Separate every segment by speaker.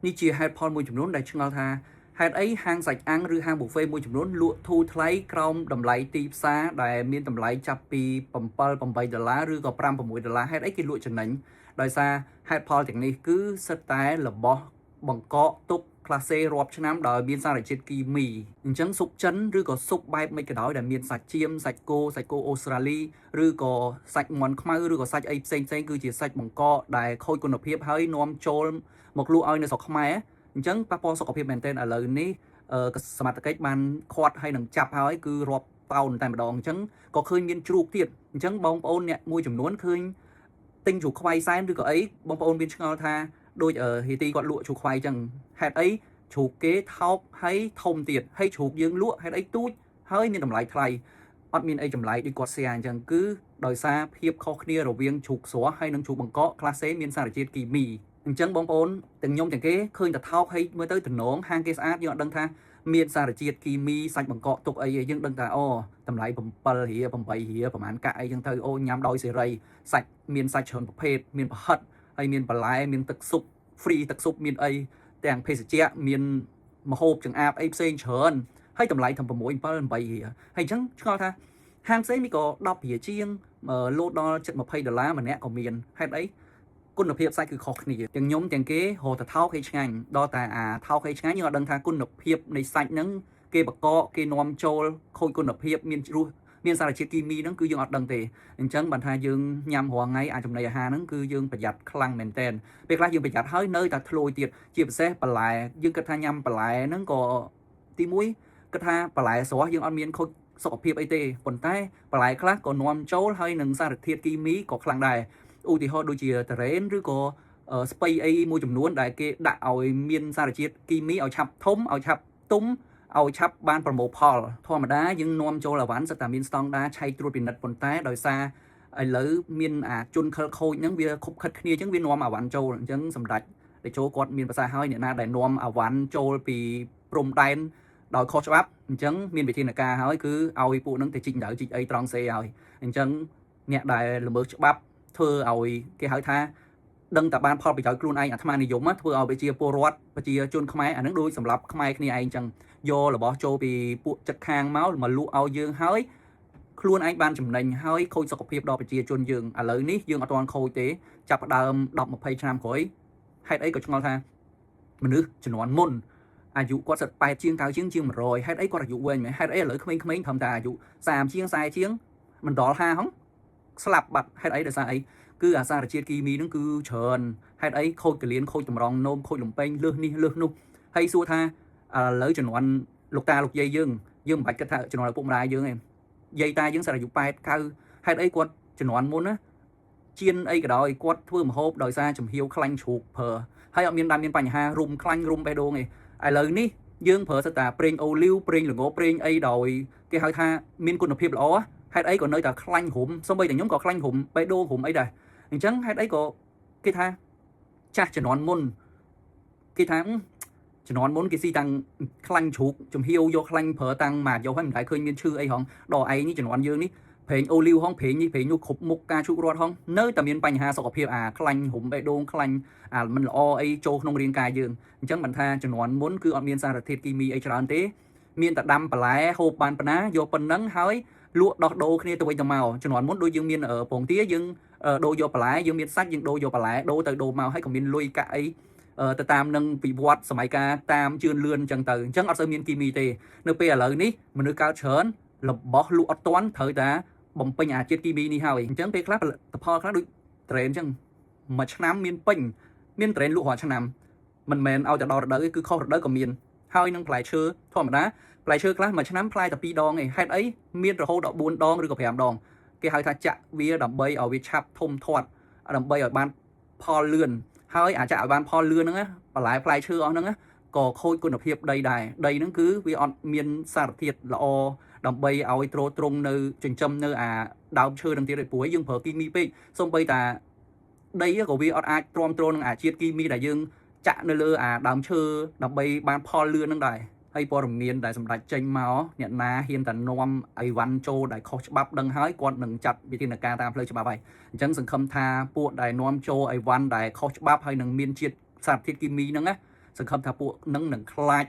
Speaker 1: នេះជាហេតុផលមួយចំនួនដែលឆ្ងល់ថាហេតុអីហាងសាច់អាំងឬហាងប៊ូហ្វេមួយចំនួនលក់ធូរថ្លៃក្រោមតម្លៃទីផ្សារដែលមានតម្លៃចាប់ពី7 8ដុល្លារឬក៏5 6ដុល្លារហេតុអីគេលក់ចំណេញដោយសារហេតុផលទាំងនេះគឺសិតតែរបស់បង្កកទុកក្លាសេរាប់ឆ្នាំដោយមានសារជាតិគីមីអញ្ចឹងស៊ុបចិនឬក៏ស៊ុបបែបមិនក៏ដោយដែលមានសាច់ចៀមសាច់គោសាច់គោអូស្ត្រាលីឬក៏សាច់មាន់ខ្មៅឬក៏សាច់អីផ្សេងផ្សេងគឺជាសាច់បង្កកដែលខូចគុណភាពហើយនាំចូលមកលក់ឲ្យនៅស្រុកខ្មែរអញ្ចឹងប៉ះពាល់សុខភាពមែនទែនឥឡូវនេះសមត្ថកិច្ចបានឃាត់ហើយនឹងចាប់ហើយគឺរាប់តោនតែម្ដងអញ្ចឹងក៏ឃើញមានជ្រូកទៀតអញ្ចឹងបងប្អូនអ្នកមួយចំនួនឃើញទិញជ្រូកខ្វៃសែនឬក៏អីបងប្អូនមានឆ្ងល់ថាដូចហេទីគាត់លក់ជ្រូកខ្វៃអញ្ចឹងហេតុអីជ្រូកគេថោកហើយធំទៀតហើយជ្រូកយើងលក់ហេតុអីទូចហើយមានតម្លៃថ្លៃអត់មានអីចម្លែកដូចគាត់ share អញ្ចឹងគឺដោយសារភាពខុសគ្នារវាងជ្រូកស្រស់ហើយនិងជ្រូកបង្កកក្លាសេមានសារជាតិគីមីអញ្ចឹងបងប្អូនទាំងខ្ញុំទាំងគេឃើញតែថោកហើយមើលទៅតំណងហាងគេស្អាតយើងអត់ដឹងថាមានសារជាតិគីមីសាច់បង្កកទុកអីឯងយើងដឹងថាអូតម្លៃ7រៀល8រៀលប្រហែលកាក់អីចឹងទៅអូញ៉ាំដោយសេរីសាច់មានសាច់ច្រើនប្រភេទមានប្រហិតហើយមានបន្លែមានទឹកស៊ុប free ទឹកស៊ុបមានអីទាំងភេសជ្ជៈមានម្ហូបចង្អាបអីផ្សេងច្រើនហើយតម្លៃត្រឹម6 7 8រៀលហើយអញ្ចឹងឆ្ងល់ថាហាងផ្សេងមានក៏10រៀលជាងលោតដល់ជិត20ដុល្លារម្នាក់ក៏មានហេតុអីគុណភាពសាច់គឺខុសគ្នាទាំងខ្ញុំទាំងគេរកតែថោកឲ្យឆ្ងាញ់ដល់តែអាថោកឲ្យឆ្ងាញ់យើងអត់ដឹងថាគុណភាពនៃសាច់ហ្នឹងគេបកកគេនាំចូលខូចគុណភាពមានជ្រោះមានសារជាតិគីមីហ្នឹងគឺយើងអត់ដឹងទេអញ្ចឹងបានថាយើងញ៉ាំរាល់ថ្ងៃអាចចំណីអាហារហ្នឹងគឺយើងប្រយ័ត្នខ្លាំងមែនទែនពេលខ្លះយើងប្រយ័ត្នហើយនៅតែធ្លួយទៀតជាពិសេសបន្លែយើងគិតថាញ៉ាំបន្លែហ្នឹងក៏ទី1គិតថាបន្លែស្រស់យើងអត់មានខូចសុខភាពអីទេប៉ុន្តែបន្លែខ្លះក៏នាំចូលហើយនឹងសារធាតុគីមីក៏ខ្លាំងដែរឧទាហរណ៍ដូចជាតារ៉េនឬក៏ស្ពៃអីមួយចំនួនដែលគេដាក់ឲ្យមានសារជាតិគីមីឲ្យឆាប់ធំឲ្យឆាប់ទុំឲ្យឆាប់បានប្រមូលផលធម្មតាយើងនាំចូលអីវ៉ាន់សិតតែមានស្តង់ដារឆែកត្រួតពិនិត្យប៉ុន្តែដោយសារឥឡូវមានអាជនខិលខូចហ្នឹងវាខុបខិតគ្នាអញ្ចឹងវានាំអីវ៉ាន់ចូលអញ្ចឹងសម្ដេចតេជោគាត់មានប្រសាសន៍ហើយអ្នកណាដែលនាំអីវ៉ាន់ចូលពីព្រំដែនដោយខុសច្បាប់អញ្ចឹងមានវិធានការហើយគឺឲ្យពួកហ្នឹងទៅជីកដៅជីកអីត្រង់សេហើយអញ្ចឹងអ្នកដែលល្មើសច្បាប់ធ្វើឲ្យគេហៅថាដឹងតែបានផលប្រយោជន៍ខ្លួនឯងអាត្មានិយមធ្វើឲ្យប្រជាពលរដ្ឋប្រជាជនខ្មែរអាហ្នឹងដូចសម្រាប់ខ្មែរគ្នាឯងអញ្ចឹងយករបស់ចូលពីពួកចិត្តខាងមកមកលក់ឲ្យយើងហើយខ្លួនឯងបានចំណេញហើយខូចសុខភាពដល់ប្រជាជនយើងឥឡូវនេះយើងអត់ទាន់ខូចទេចាប់ផ្ដើម10 20ឆ្នាំក្រោយហេតុអីក៏ឆ្ងល់ថាមនុស្សជំនាន់មុនអាយុគាត់សិត8ជាង9ជាងជាង100ហេតុអីគាត់អាយុវែងមែនហេតុអីឥឡូវក្មេងៗត្រឹមតែអាយុ30ជាង40ជាងមិនដល់50ហងស្លាប់បាត់ហេតុអីដោយសារអីគឺអាសារជាតិគីមីហ្នឹងគឺច្រើនហេតុអីខូចកលៀនខូចតម្រងនោមខូចលំពេងលើសនេះលើសនោះហើយសួរថាឥឡូវជំនាន់លោកតាលោកយាយយើងយើងមិនបាច់គិតថាជំនាន់ឪពុកម្ដាយយើងទេយាយតាយើងសិតអាយុ8 9ហេតុអីគាត់ជំនាន់មុនណាជៀនអីក៏ដោយគាត់ធ្វើម្ហូបដោយសារចំហៀវខ្លាញ់ជ្រូកប្រើហើយអត់មានដែលមានបញ្ហារុំខ្លាញ់រុំបេះដូងទេឥឡូវនេះយើងប្រើសិតតាប្រេងអូលីវប្រេងល្ងប្រេងអីដោយគេហៅថាមានគុណភាពល្អហេតុអីក៏នៅតែខ្លាញ់រុំសូម្បីតែខ្ញុំក៏ខ្លាញ់រុំបេះដូងរុំអីដែរអញ្ចឹងហេតុអីក៏គេថាចាស់ជំនាន់មុនគេថាជំនាន់មុនគេស៊ីតាំងខ្លាញ់ជ្រូកចំហៀវយកខ្លាញ់ប្រើតាំងមកយកហើយមិនដែលឃើញមានឈឺអីហងដល់ឯងនេះជំនាន់យើងនេះប្រេងអូលីវហងប្រេងនេះប្រេងនោះគ្រប់មុខការឈូករត់ហងនៅតែមានបញ្ហាសុខភាពអាខ្លាញ់រុំបេះដូងខ្លាញ់អាមិនល្អអីចូលក្នុងរាងកាយយើងអញ្ចឹងមិនថាជំនាន់មុនគឺអត់មានសារធាតុគីមីអីច្រើនទេមានតែដាំបន្លែហូបបានប៉ុណ្ណាយកប៉ុណ្ណឹងហើយលក់ដោះដូរគ្នាទៅវិញទៅមកជំនាន់មុនដូចយើងមានពងទាយើងដូរយកបន្លែយើងមានសាច់យើងដូរយកបន្លែដូរទៅដូរមកហើយក៏មានលុយកាក់អីទៅតាមនឹងវិវត្តសម័យកាលតាមជឿនលឿនអញ្ចឹងទៅអញ្ចឹងអត់សូវមានគីមីទេនៅពេលឥឡូវនេះមនុស្សកើតច្រើនរបស់លក់អត់ទាន់ត្រូវតាបំពេញអាជាតិគីមីនេះហើយអញ្ចឹងពេលខ្លះផលិតផលខ្លះដូចត្រេនអញ្ចឹងមួយឆ្នាំមានពេញមានត្រេនលក់រាល់ឆ្នាំមិនមែនឲ្យតែដល់រដូវទេគឺខុសរដូវក៏មានហើយនឹងផ្លែឈើធម្មតាផ្លែឈើខ្លះមួយឆ្នាំផ្លែតែ2ដងឯងហេតុអីមានរហូតដល់4ដងឬក៏5ដងគេហៅថាចាក់វាដើម្បីឲ្យវាឆាប់ធំធាត់ដើម្បីឲ្យបានផលលឿនហើយអាចឲ្យបានផលលឿនហ្នឹងណាបន្លែផ្លែឈើអស់ហ្នឹងណាក៏ខូចគុណភាពដីដែរដីហ្នឹងគឺវាអត់មានសារធាតុល្អដើម្បីឲ្យទ្រទ្រង់នៅចិញ្ចឹមនៅអាដើមឈើនឹងទៀតទេព្រោះយើងប្រើគីមីពេកសូម្បីតាដីក៏វាអត់អាចទ្រាំទ្រនឹងអាជាតិគីមីដែលយើងចាក់នៅលើអាដើមឈើដើម្បីបានផលលឿនហ្នឹងដែរហើយព័ត៌មានដែលសម្ដេចចេញមកអ្នកណាហ៊ានតែនាំអីវ៉ាន់ចូលដែលខុសច្បាប់ដឹងហើយគាត់នឹងចាត់វិធានការតាមផ្លូវច្បាប់ហើយអញ្ចឹងសង្ឃឹមថាពួកដែលនាំចូលអីវ៉ាន់ដែលខុសច្បាប់ហើយនឹងមានជាតិសារធាតុគីមីហ្នឹងណាស សង្ឃឹមថាពួកនឹងនឹងខ្លាច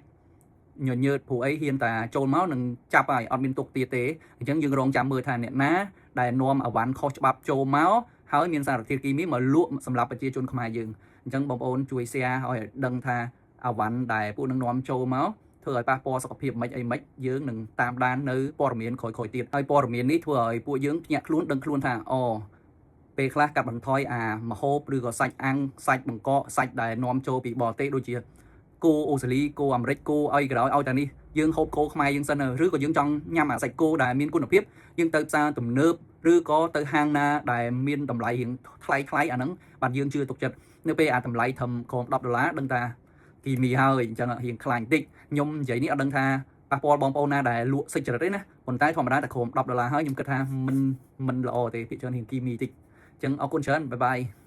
Speaker 1: ញញើតព្រោះអីហ៊ានតែចូលមកនឹងចាប់ហើយអត់មានទុកទៀតទេអញ្ចឹងយើងរងចាំមើលថាអ្នកណាដែលនាំអីវ៉ាន់ខុសច្បាប់ចូលមកហើយមានសារធាតុគីមីមកលក់សម្រាប់ប្រជាជនខ្មែរយើងអញ្ចឹងបងប្អូនជួយ share ឲ្យដឹងថាអីវ៉ាន់ដែលពួកនឹងនាំចូលមកធ្វើឲ្យប៉ះពាល់សុខភាពមិនអីមិនយើងនឹងតាមដាននៅព័ត៌មានក្រោយៗទៀតហើយព័ត៌មាននេះធ្វើឲ្យពួកយើងភ្ញាក់ខ្លួនដឹងខ្លួនថាអូពេលខ្លះកាត់បន្ថយអាមហូបឬក៏សាច់អាំងសាច់បង្កកសាច់ដែលនាំចូលពីបរទេសដូចជាគោអូស្ត្រាលីគោអាមេរិកគោអីក៏ដោយឲ្យតែនេះយើងហូបគោខ្មែរយើងសិនឬក៏យើងចង់ញ៉ាំអាសាច់គោដែលមានគុណភាពយើងទៅផ្សារទំនើបឬក៏ទៅហាងណាដែលមានតម្លៃរៀងថ្លៃថ្លៃអាហ្នឹងបាទយើងជឿទុកចិត្តនៅពេលអាតម្លៃធំក្រោម10ដុល្លារដឹងថាគីមីហើយអញ្ចឹងរៀងខ្លាញ់តិចខ្ញុំនិយាយនេះអត់ដឹងថាប៉ះពាល់បងប្អូនណាដែលលក់សាច់ចរិតទេណាប៉ុន្តែធម្មតាតែក្រោម10ដុល្លារហើយខ្ញុំគិតថាមិនមិនល្អទេភាគច្រើនរៀងគីមីតិចអញ្ចឹងអរគុណច្រើន bye bye.